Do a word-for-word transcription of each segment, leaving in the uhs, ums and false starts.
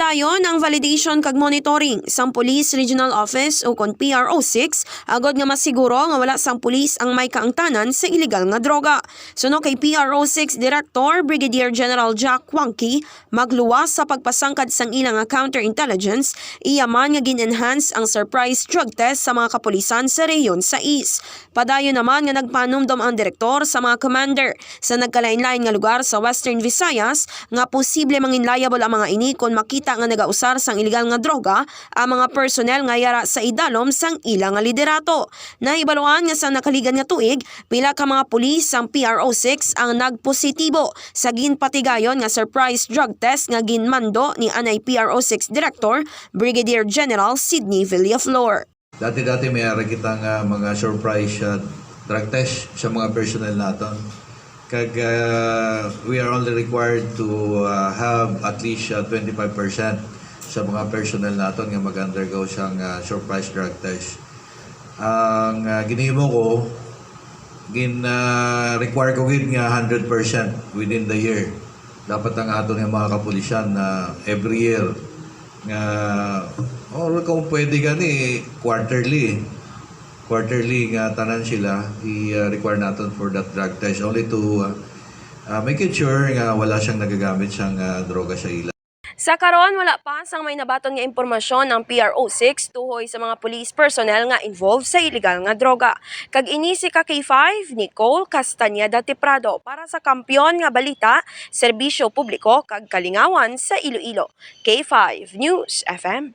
Dayon ang validation kag monitoring sang Police Regional Office ukon P R O six, agod nga masiguro nga wala sang pulis ang may kaangtanan sa iligal nga droga. Suno kay P R O six Director Brigadier General Jack Quanqui, magluwas sa pagpasangkad sang ila nga counterintelligence, iya man nga gin-enhance ang surprise drug test sa mga kapulisan sa Rehiyon sais. Padayon naman nga nagpanumdom ang direktor sa mga commander sa nagkalain-lain nga lugar sa Western Visayas nga posible mangin liable ang mga ini kon makita nga nagausar sang iligal nga droga ang mga personnel nga yara sa idalom sang ila nga liderato. Nahibaluan nga sa nakaligad nga tuig, pila ka mga pulis sang P R O six ang nagpositibo sa ginpatigayon nga surprise drug test nga ginmando ni anay P R O six Director Brigadier General Sidney Villaflor. Dati-dati may ara kita nga mga surprise uh, drug test sa mga personnel naton. Kag uh, we are only required to uh, have at least uh, twenty-five percent sa mga personnel naton nga mag-undergo sang uh, surprise drug test. Ang uh, ginhimo ko, gin uh, require ko gid nga one hundred percent within the year. Dapat ang aton nga mga kapulisan na every year nga, or kung pwede gani, quarterly. Quarterly nga tanan sila i-require naton for that drug test, only to uh, uh, make it sure nga wala siyang nagagamit sang uh, droga sa ila. Sa karon, wala pa sang may nabaton nga impormasyon ang P R O six tuhoy sa mga police personnel nga involved sa iligal nga droga. Kag ini si ka K five, Nicole Castañeda Tiprado, para sa Kampiyon nga Balita, Serbisyo Publiko kag Kalingawan sa Iloilo. K five News F M.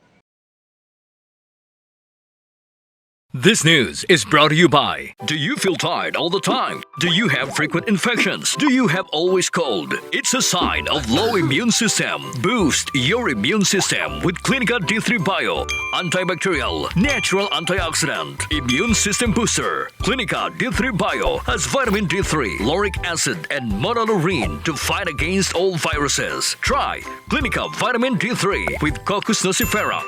This news is brought to you by. Do you feel tired all the time? Do you have frequent infections? Do you have always cold? It's a sign of low immune system. Boost your immune system with Clinica D three Bio. Antibacterial, natural antioxidant, immune system booster. Clinica D three Bio has vitamin D three, lauric acid, and monolaurin to fight against all viruses. Try Clinica Vitamin D three with Cocos nucifera.